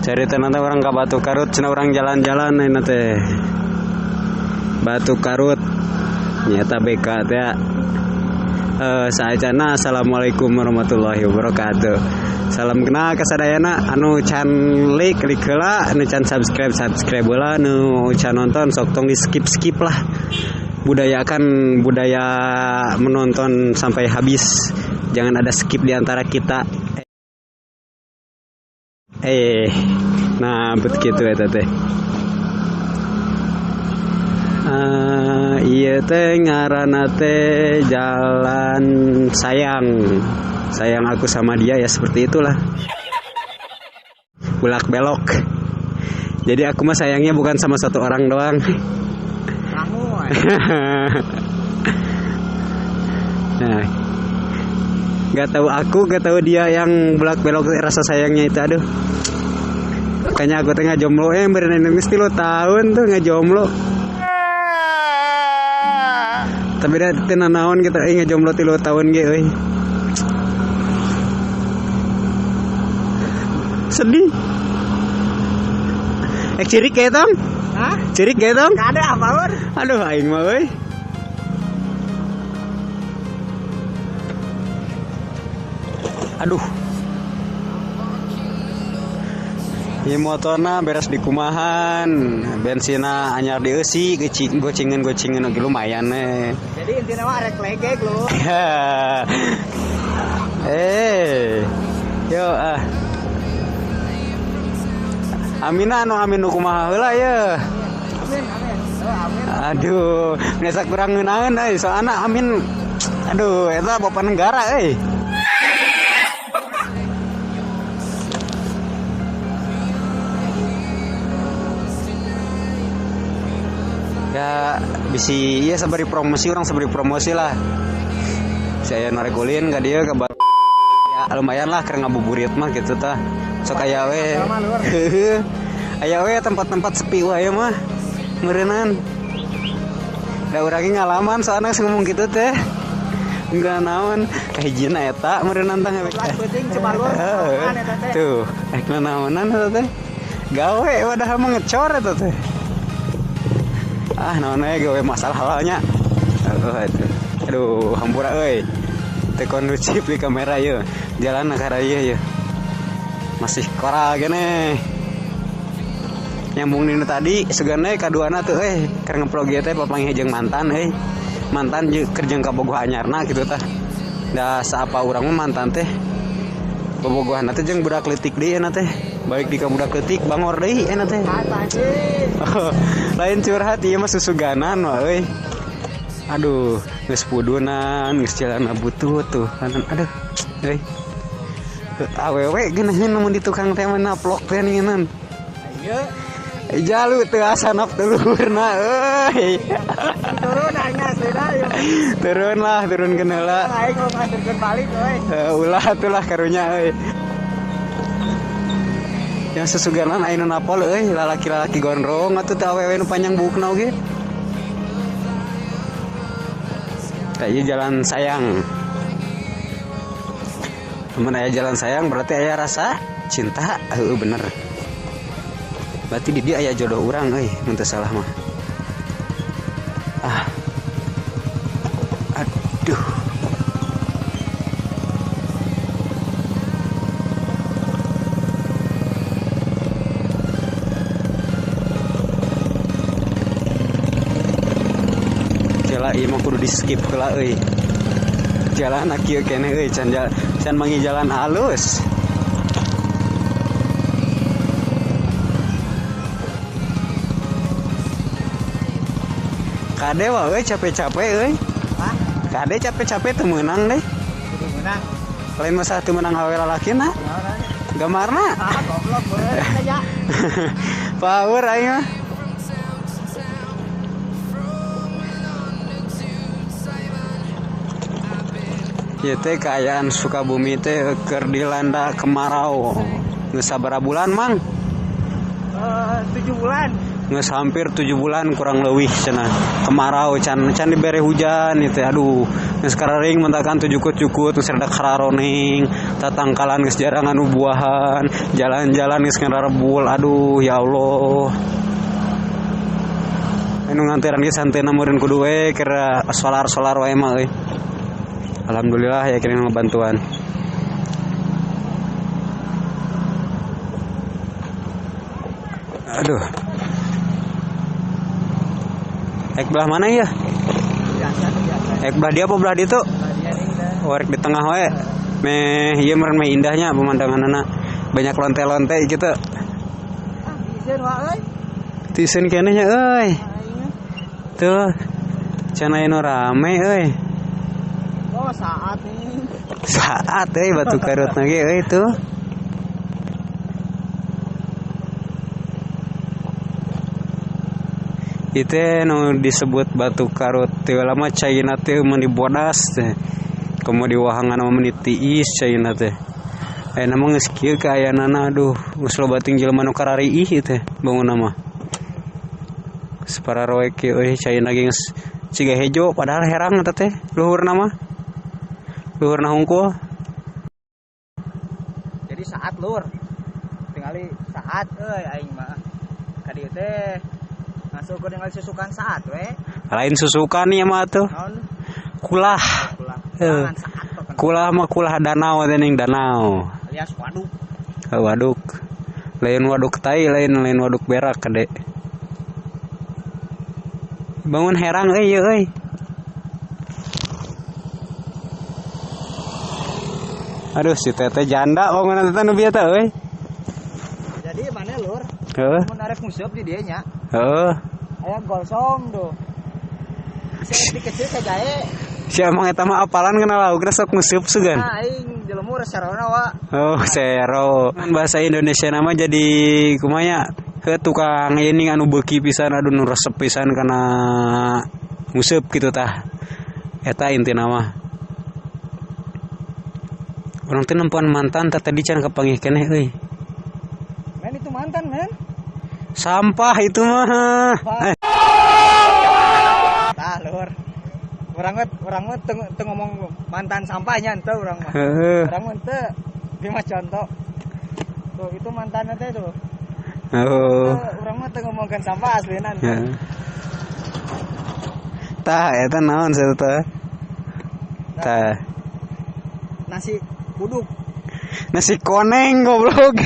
Carita nanti orang ke Batu Karut, cenah orang jalan-jalan ayeuna teh. Batu Karut. Nyata BK teh. Saacana assalamualaikum warahmatullahi wabarakatuh. Salam kenal ka sadayana anu can like like heula, anu can subscribe subscribe heula, anu can nonton sok tong di skip skip lah. Budayakan budaya menonton sampai habis. Jangan ada skip di antara kita. Nah begitu eta teh. Iya teh ngaranna teh jalan sayang. Sayang aku sama dia ya seperti itulah. Bulak belok. Jadi aku mah sayangnya bukan sama satu orang doang. Kamu. Nah, gak tahu aku, gak tahu dia yang bulak belok rasa sayangnya itu, aduh. Kayaknya aku teh ngajomblo berenang 3 tahun tuh ngajomblo. Tapi dah teu nanaon kita ngajomblo 3 tahun ge euy. Sedih. Cirik kayak tong? Hah? Cirik kayak tong? Gak ada apa lur. Aduh aing mah euy. Aduh. Ieu motorna beres di kumahan, bensinna anyar dieusi, gocingan-gocingan oge lumayan eh. Jadi intinya mah arek legek lu. Yo ah. Amina anu amin nu kumaha heula ye. Amin amin. Oh, amin. Aduh, ngesak kurang ngeunaheun euy, soalna amin. Aduh, eta bapak negara euy. Ya bisi iya sabari promosi orang sabari promosi lah. Saya norek ulin ka dieu ka ya lumayan lah keur ngabuburit mah gitu tah. Sok aya we. Aya we tempat-tempat sepi wae mah. Meureunnan. Da urang ge ngalaman soalna geus ngomong kitu teh. Enggak naon kahijina eta meureunnan tah. Penting coba lur. Tuh, rek naonan eta teh. Gawe padahal mah ngecor eta teh. Ah naon we gawe masalah halalnya. Aduh, hampura euy. Teu kondusif di kamera yeuh. Jalan ka ieu yeuh. Masih koral gene. Nyambung dinu tadi sugana kaduana tuh euy, keur ngeplog ieu teh papanggih jeung mantan euy. Mantan jeung keur jeung kabogoh anyarna kitu tah. Da saapa urang mah mantan teh. Bobogohanna teh jeung budak leutik deui euna teh. Balik di ka budak leutik bangor deui euna teh. Lain curhat ieu mah susuganan mah euy. Aduh, geus pudunan, geus jalan butut tuh. Aduh, euy. Awewe geunaheun mun di tukang teh mah naplok teh ninginan. Ieu jalu teu asanap telurna euy. Turun aing aslina ieu. Turun lah, turun heula. Aing mau nganterkeun balik euy. Ulah atulah karunya euy. Yang sesuganan aya nu napol euy, lalaki-lalaki gondrong atuh teh awewe nu panjang buukna oge. Kayak jalan sayang. Temen aya jalan sayang berarti aya rasa cinta, heueuh bener. Berarti di dia aya jodoh urang euy, mun teu salah mah. Ah. Aduh. Jalan ieu mah kudu di skip heula euy. Jalan kieu keneh euy, can can mangi jalan halus. Kade wah euy capek-capek euy. Hah? Kade capek-capek teu meunang deh. Teu meunang. Lain masalah teu meunang hawe lalakina. Gamarna. Ah, goblok bener aja. Power aing mah. Ieu teh kaayaan Sukabumi teh keur dilanda kemarau. Geus sabaraha bulan, Mang? 7 bulan. Geus hampir 7 bulan kurang leuwih cenah. Kemarau can dibere hujan ieu teh. Aduh, geus kararing mentakan tuh jukut-jukut geus rada kararoning, tatangkalan geus jarang anu buahan, jalan-jalan geus ngararebul. Aduh, ya Allah. Anu nganteran ge santeuna meureun kudu we keur solar-solar wae mah euy. Alhamdulillah ya kirim bantuan. Aduh. Ek belah mana ya? Ek belah dia apa belah ditu? Oh, rek di tengah wae. Meh ieu meureun meh indahnya pemandanganna. Banyak lonte-lonte gitu. Tiseun keneh nya euy. Tuh. Can aya nu rame euy. Oh, saat nih. Saat euy batu karutna ge euy tuh. Itu nu disebut batu karut teh lama caina teh mun dibodas teh. Komo di wahangan mah mun ditiis caina teh. Ayeuna mah geus kieu kaayaanana aduh geus loba ting jelema nu karariih ieu teh bangunna mah. Geus pararoek kieu euy caina ge geus ciga hejo padahal herang eta teh luhurna mah. Luhurna hungkul. Jadi saat lur. Tingali saat euy aing mah. Ka dieu teh masuk ke ningali susukan saat we. Lain susukan ieu mah atuh. Kulah. Kulah mah kulah danau teh ning danau. Alias waduk. Waduk. Lain waduk tai, lain waduk berak kade. Bangun herang euy ieu euy. Aduh si teteh janda bangunan teh nu bieu teh euy. Jadi mana lur? Heeh. Mun arek nguseup di dieu nya. Heeh. Aya golsong tuh. Bisa dikecil ka jae. Si emang eta mah apalan kana laukna sok nguseup sugan. Nah, aing jelema serona wa. Oh, sero. Bahasa Indonesia nama jadi kumanya? Heuh tukang ini anu beuki pisan aduh nu resep pisan kana nguseup kitu tah. Eta intina mah. Urang teh nempoan mantan teh tadi can kapanggih keneh euy. Men itu mantan, men. Sampah itu mah. Tah lur. Urang mah teu ngomong mantan sampahnya henteu urang mah. Urang mah teu ieu mah contoh. Tuh itu mantannya teh tuh. Oh. Urang mah teu ngomongkeun sampah aslina. Heeh. Tah eta naon sia teh? Tah. Nasi kuduk. Nasi koneng goblok.